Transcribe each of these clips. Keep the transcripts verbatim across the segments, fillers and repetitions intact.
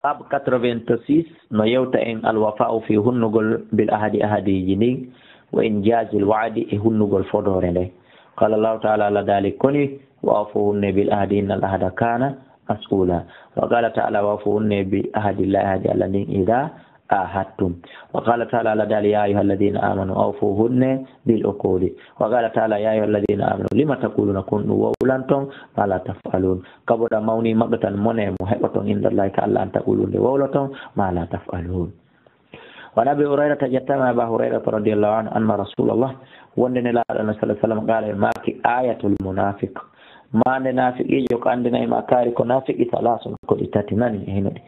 Bab quatre-vingt-six no yewta en alwafa'u fi hunnugol bil ahadi, ahadiiji ndin, wa injazil wa'di, e hunnugol fodoore nde. Qala Allahu ta'ala, Allah daali koni, wa awfu hunne bil ahdi, innal ahda kana mas'ula. Wa qala ta'ala, wa awfu hunne bi ahdillahi, ahadi Allah ndin, idha ahadtum. Wa qala ta'ala, Allah daali, ya ayyuhalladhina amanu awfu hunne bil uqudi. Wa qala ta'ala, ya ayyuhalladhina amanu lima taquluna, kon ɗum wowlanton ma la taf'alun. Kaɓuɗa mawni maɓɓe tan mone mo heɓoton indallahi ka Allah an taqulu nde wowloton ma la taf'alun. Wa an Abi Hurayrata jettama Aba Hurayrata radiyallahu anhu anna Rasulallah wonde Nelaaɗo Allah sallallahu alaihi wasallam qala e maaki ayatul munafiq. Mande nafiqijo ko andinay ma kaari ko nafiki salasun ko ɗi tati nani e hino ɗi.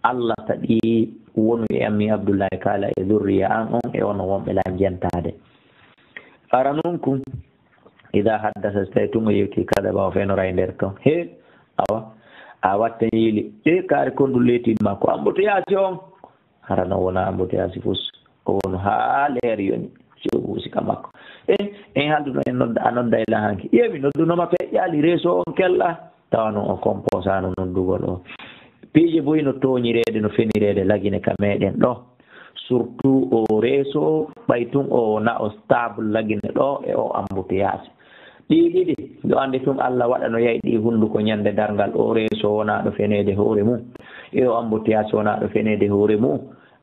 Allah taɗi wonu e ammi Abdullahi kala e zurriya an on e ono wonɓe la jentade. Aranun kun Ida haddasa so tawi tun o yewti kadaba o fenoray nder ton. He awa a watta yiili ƴe kaari kondu leetin ma ko amboto yaasi on. Hara no wona amboto yaasi fus o wonu haa leer yoni. Soɓu sika makko e en halduno en nodda a nodda e lahanki ƴeemi noddunoma feƴƴali reso on kella. Tawa noon o composano noddugol o. Piiji buy no tooñireede no fenireede lagine ka meeɗen ɗo. Surtout o reso ɓay tun o wona o stable lagine ɗo e o embouteillage. Ɗii ɗiɗi yo annde tun Allah waɗa no yayɗi hunnduko ñande darngal o reso wona ɗo feneede hoore mum e o embouteillage wona ɗo feneede hoore mum.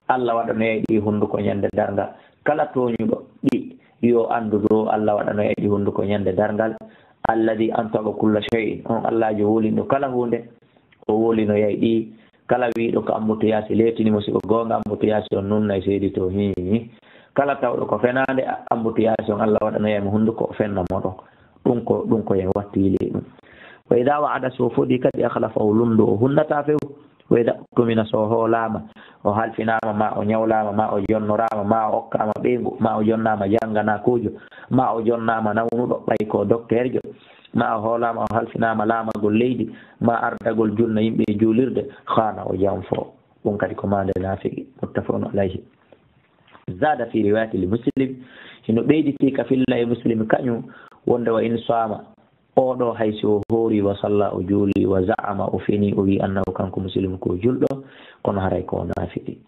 Allah waɗa no yayɗi hunnduko ñande darngal. Kala tooñuɗo ɗi yo anndu ɗo Allah waɗa no yayɗi hunnduko ñande darngal. Alladi antaqa kulla shay'in on Allaajo woolinɗo kala huunde. O wooli no yayɗi kala wiiɗo ko ambutu yaasi leetini mo siko goonga ambutu yaasi on nunnay seedi to hii. Kala tawɗo ko fenaande ambutu yaasi on Allah waɗa no yaymo hunnduko o fenna mo ɗon. Ɗum ko ɗum ko yen wattiili e ɗum. Wa ida wa'ada so fodi kadi akhlafa o lunndo o hunnata few. Wa ida tumina so hoolaama o halfinaama ma o ñawlaama ma o jonnoraama ma o okkaama ɓeyngu ma o jonnaama jannganaakuujo ma o jonnaama nawnuɗo ɓay ko dokteerjo ma o hoolaama o halfinaama laamagol leydi ma ardagol julna yimɓe e juulirde haana o janfo. Ɗum kadi ko maande naafigi. Muttafaqun alayhi. Zada fi riwayati li muslim. Hino ɓeyditi ka filla e muslim kañum wonde wa in saama. Oɗo hay si o hoori wa salla o juuli wa za'ama o feni o wi annahu kanko muslim ko julɗo kono haray ko naafiki.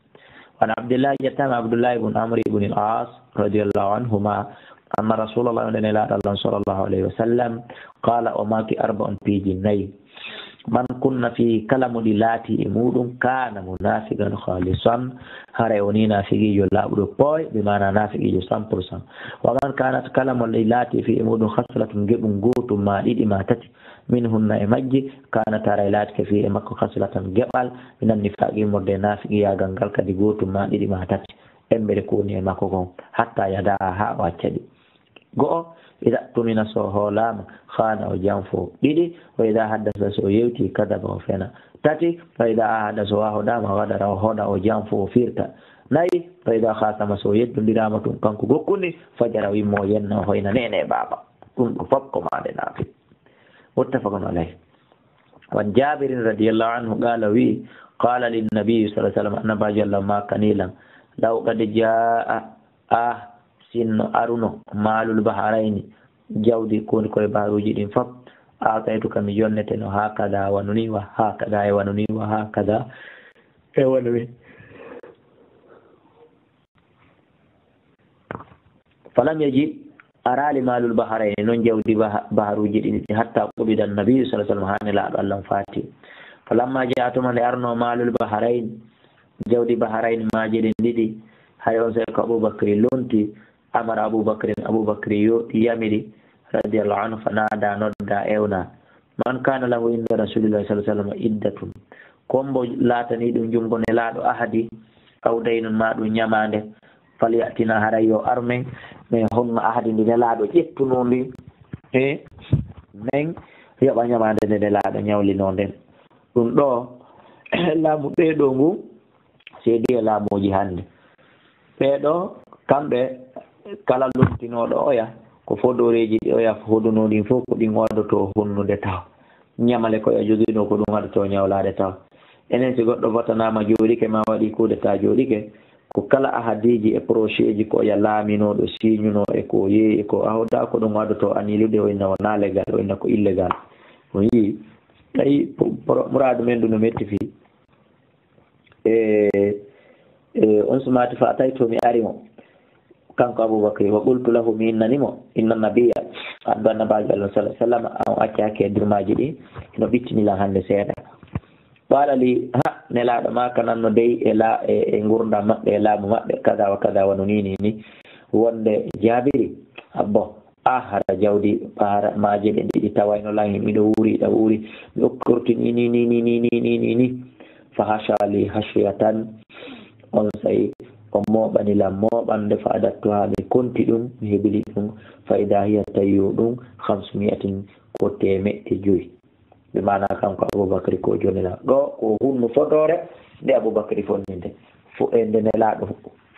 Wan abdillahi jettama abdullahi ibn amr ibn al-as radiyallahu anhuma anna rasulallah wonde nelaɗo allah sallallahu alayhi wa sallam qala o maki arba on piiji nayi. Man kunna fi kala mo ɗi laati e muɗum kana munafiqan khalisan. Haray o ni nafiqijo laaɓuɗo pooy bi mana nafiqijo cent pour cent. Wa man kanat kala mo ɗi laati fi e muɗum khaslatun geɓum gotum ma ɗiɗi ma tati min hunna e majji kanat haray laatike fi e makko khaslatan geɓal minan nifaqi immorde e nafiqiyagal ngal kadi gotum ma ɗiɗi ma tati. Embere ko woni e makko kon hatta yada ha o acca ɗi. Go'o, ida tumina so hoolaama haana o janfo. Ɗiɗi, wa ida haddasa so yewti kadaba o fena. Tati, wa ida ahada so wahoɗaama gadara o hoɗa o janfo o firta. Nayi, wa ida khasama so yeddondiraama tun kanko gokkundi fajara wimmo o yenna o hoyna nene e baaba. Ɗum ɗo fop ko maande nafi. Muttafaqun alayh. Wan jabirin radiyallahu anhu qala wi qala linnabi sallallahu alaihi wasallam annabajo allah makanilam law qad jaa a sinno aruno malul baharayni jawdi koni koye baharuji ɗin fop ataytu ka mi yonnete no hakada wanuni wa hakada e wanuni wa hakada e wanuni. Falam yaji araali malul baharayni noon jawdi baharuji ɗin ɗi hatta qubida annabiyu sa sallam haa nelaaɗo allah on faati. Falamma jaa tuma nde arno malul baharayni jawdi baharayni maaje ɗen ɗiɗi hari on sey ko abubakri lonti amara abubakrin abubakri yo yamiri radiyallahu anhu fa naada nodda ewna man kana lahu inda rasulillahi sa sallam iddatun kombo laatani ɗum jungo nelaaɗo ahadi aw daynun ma ɗum ñamaande. Falyatina haray yo armen min honno ahadi ndi nelaaɗo ƴettunoo ndi e min yoɓa ñamaande nde nelaaɗo ñawlinoo nden. Ɗum ɗo laamu ɓeeɗo ngu seedi e laamuuji hannde. Ɓeeɗo kamɓe kala lomtinooɗo oya ko fodooreeji ɗi oya hodunoo ɗin fof ko ɗin waɗotoo honnude taw. Ñamale ko ya joginoo ko ɗum waɗotoo ñawlaade taw. Enen si goɗɗo votanaama jooɗike ma waɗi coup d'état jooɗike ko kala ahadiiji e projet ji ko ya laaminooɗo siiñunoo e ko yeeyi e ko ahoda ko ɗum waɗotoo annilude o inna wonaa légal o inna ko illégal. O yii tawi muraadu men ndu no metti fii. E, e, on sumaati fa ataytu, mi ari mo. Kanko Abubakri, wa qultu lahu, mi innani mo, inna nabiyya, addu annabaajo Allah sallallahu alaihi wasallam, an accaaki e durmaaji ɗi, no ɓittini lan hannde seeɗa. Qala li, ha, Nelaaɗo ma kananno dey e la-, e, e ngurdam maɓɓe, e laamu maɓɓe, kada wa kada, wano ni, ni, ni. Wonde Jaabiri, abbo, a hara jawdi, hara maaje ɗen ɗiɗi tawayno lan, miɗo wuuri, ɗa wuuri, mi okkorti ni, ni, ni. Fa hasha li hashiyatan, on say o mooɓani lan mooɓande, fa adattuha, mi konti ɗum, mi hebili ɗum, fa ida hiya tayyo ɗum, khamsumiyatin, ko teemeɗɗe joyi. Ɓe maana kanko Abubakri ko joni la. Ɗo ko hunnu fodoore nde Abubakri fonni nde. Fo-, e nde Nelaaɗo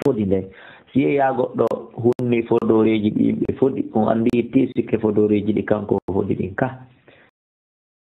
fodi nde. Si yeeya goɗɗo hunni fodooreeji ɗi yimɓe fodi, on anndi itti sikke fodooreeji ɗi kanko fodi ɗin ka.